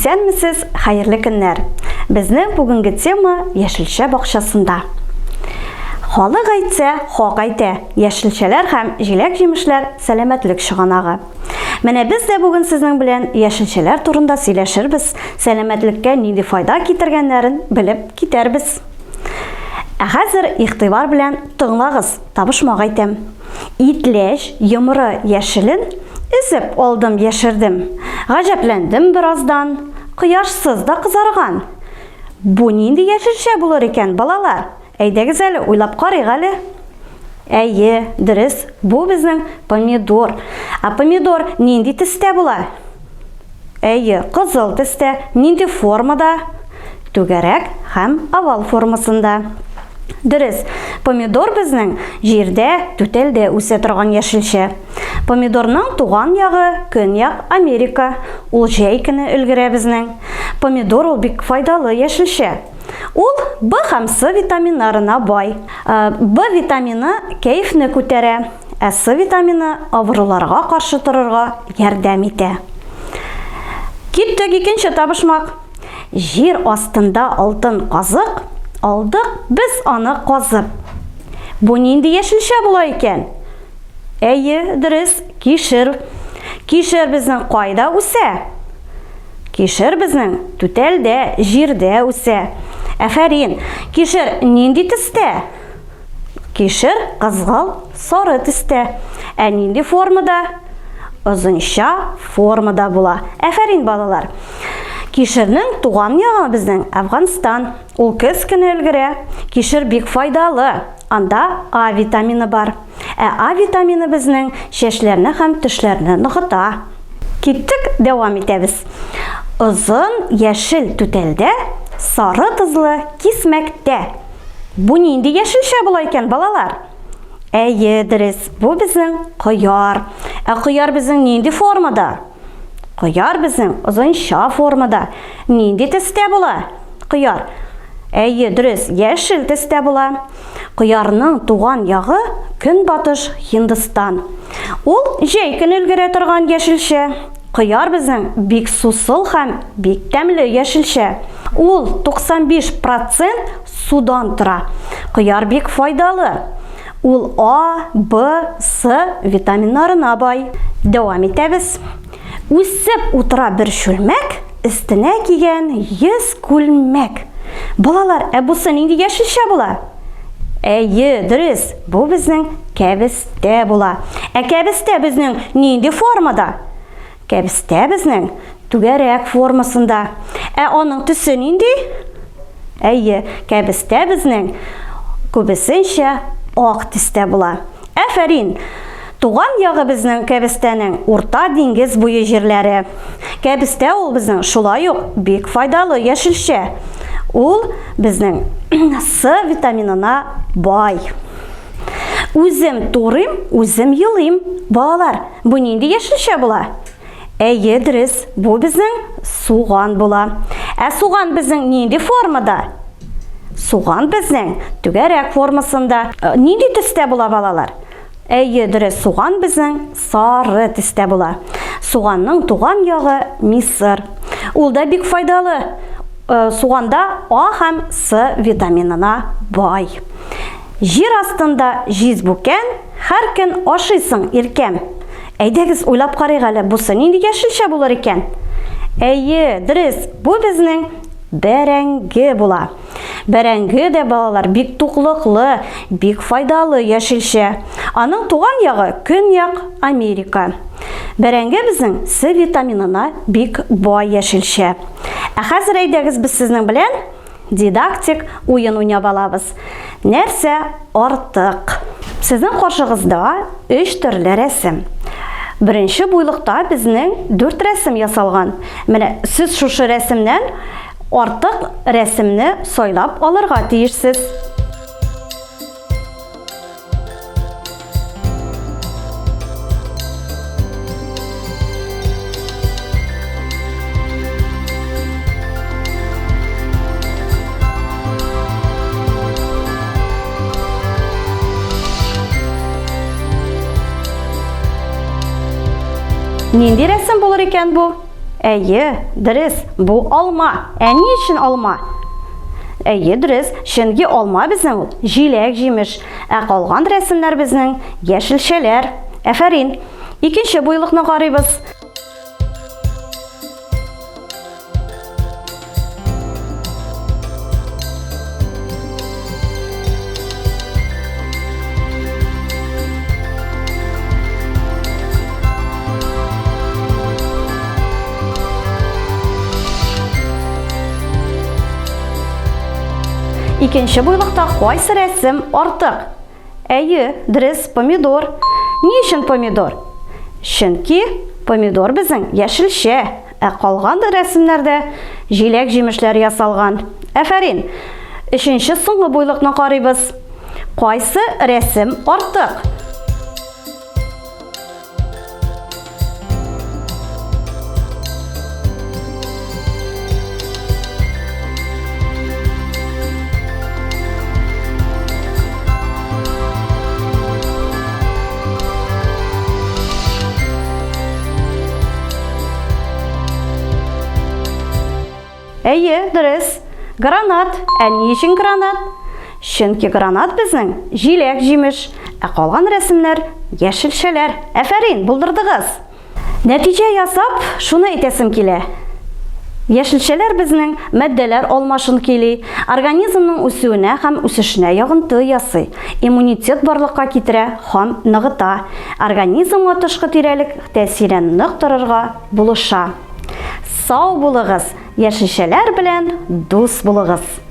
Исәнмесез, хәерле көннәр! Безнең бүгенге тема яшелчә бакчасында. Халык әйтсә, хак әйтә, яшелчәләр һәм җиләк-җимешләр сәламәтлек чыганагы. Менә без дә бүген сезнең белән яшелчәләр турында сөйләшербез, сәламәтлеккә нинди файда китергәннәрен белеп китәрбез. Ә хәзер игътибар белән тыңлагыз, табышмак әйтәм. Итләч, йомры яшелен Өзеп алдым, яшердем. Гаҗәпләндем бераздан, Кояшсыз да кызарган. Бу нинди яшелчә булыр икән, балалар? Әйдәгез әле, уйлап карыйк әле. Әйе, дөрес, бу безнең помидор. Ә помидор нинди төстә була? Әйе, кызыл төстә. Нинди формада? Түгәрәк һәм овал формасында. Дөрес, помидор безнең җирдә, түтәлдә үсә торган яшелчә. Помидорның туган ягы Көньяк Америка. Ул җәй көне өлгерә безнең. Помидор ул бик файдалы яшелчә. Ул Б һәм С витаминнарына бай. Б витамины кәефне күтәрә, ә С витамины авыруларга каршы торырга ярдәм итә. Киттек икенче табышмак. Җир астында алтын казык, алдык без аны казып. Бу нинди яшелчә була икән? Әйе, дөрес, кишер. Кишер безнең кайда үсә? Кишер безнең түтәлдә, җирдә үсә. Әфәрин! Кишер нинди төстә? Кишер кызгыл сары төстә. Ә нинди формада? Озынча формада була. Әфәрин, балалар! Кишернең туган ягы безнең Әфганстан. Ул көз көне өлгерә. Кишер бик файдалы. Анда А витамины бар. Ә А витамины безнең чәчләрне һәм тешләрне ныгыта. Киттек, дәвам итәбез. Озын яшел түтәлдә, сары тозлы кисмәктә. Бу нинди яшелчә була икән, балалар? Әйе, дөрес, бу безнең кыяр. Ә кыяр безнең нинди формада? Кыяр безнең озынча формада. Нинди төстә була? Кыяр. Әйе, дөрес, яшел төстә була. Кыярның туган ягы Көнбатыш Һиндстан. Ул җәй көне өлгерә торган яшелчә. Кыяр безнең бик сусыл һәм бик тәмле яшелчә. Ул 95 процент судан тора. Кыяр бик файдалы. Ул А, Б, С витаминнарына бай. Дәвам итәбез. Үсеп утыра бер чүлмәк, өстенә кигән 100 күлмәк. Балалар, ә бусы нинди яшелчә була? Әйе, дөрес, бу безнең кәбестә була. Ә кәбестә безнең нинди формада? Кәбестә безнең түгәрәк формасында. Ә аның төсе нинди? Әйе, кәбестә безнең күбесенчә ак төстә була. Әфәрин! Туган ягы безнең кәбестәнең Урта диңгез буе җирләре. Кәбестә ул безнең шулай ук бик файдалы яшелчә. Ул безнең С витаминына бай. Үзем турыйм, үзем елыйм. Балалар, бу нинди яшелчә була? Әйе, дөрес, бу безнең суган була. Ә суган безнең нинди формада? Суган безнең түгәрәк формасында. Э, нинди төстә була, балалар? Әйе, дөрес, суган безнең сары төстә була. Суганның туган ягы Мисыр. Ул да бик файдалы. Э, суганда А һәм С витаминына бай. Җир астында җиз бүкән, һәр көн ашыйсың, иркәм. Әйдәгез, уйлап карыйк әле, бусы нинди яшелчә булыр икән? Әйе, дөрес, бу безнең бәрәңге була. Бәрәңге дә, балалар, бик туклыклы, бик файдалы яшелчә. Аның туган ягы Көньяк Америка. Бәрәңге безнең С витаминына бик бай яшелчә. Ә хәзер әйдәгез без сезнең белән Дидактик уен уйнап алабыз. Нәрсә артык? Сезнең каршыгызда өч төрле рәсем. Беренче буйлыкта безнең дүрт рәсем ясалган. Менә сез шушы рәсемнән артык рәсемне сайлап алырга тиешсез. Нинди рәсем булыр икән бу? Әйе, дөрес, бу алма. Ә ни өчен алма? Әйе, дөрес, чөнки алма безнең ул җиләк-җимеш, ә калган рәсемнәр безнең яшелчәләр. Әфәрин! Икенче буйлыкны карыйбыз. Икенче буйлыкта кайсы рәсем артык? Әйе, дөрес, помидор. Ни өчен помидор? Чөнки помидор безнең яшелчә, ә калган рәсемнәрдә җиләк-җимешләр ясалган. Әфәрин! Өченче соңгы буйлыкны карыйбыз. Кайсы рәсем артык? Әйе, дөрес. Гранат. Ә ни өчен гранат? Чөнки гранат безнең җиләк-җимеш, ә калган рәсемнәр яшелчәләр. Әфәрин, булдырдыгыз! Нәтиҗә ясап, шуны әйтәсем килә. Яшелчәләр безнең матдәләр алмашын көйли, организмның үсүенә һәм үсешенә йогынты ясый, иммунитет барлыкка китерә һәм ныгыта, организмга тышкы тирәлек тәэсирен нык торырга булыша. Сау булыгыз, яшелчәләр белән дус булыгыз!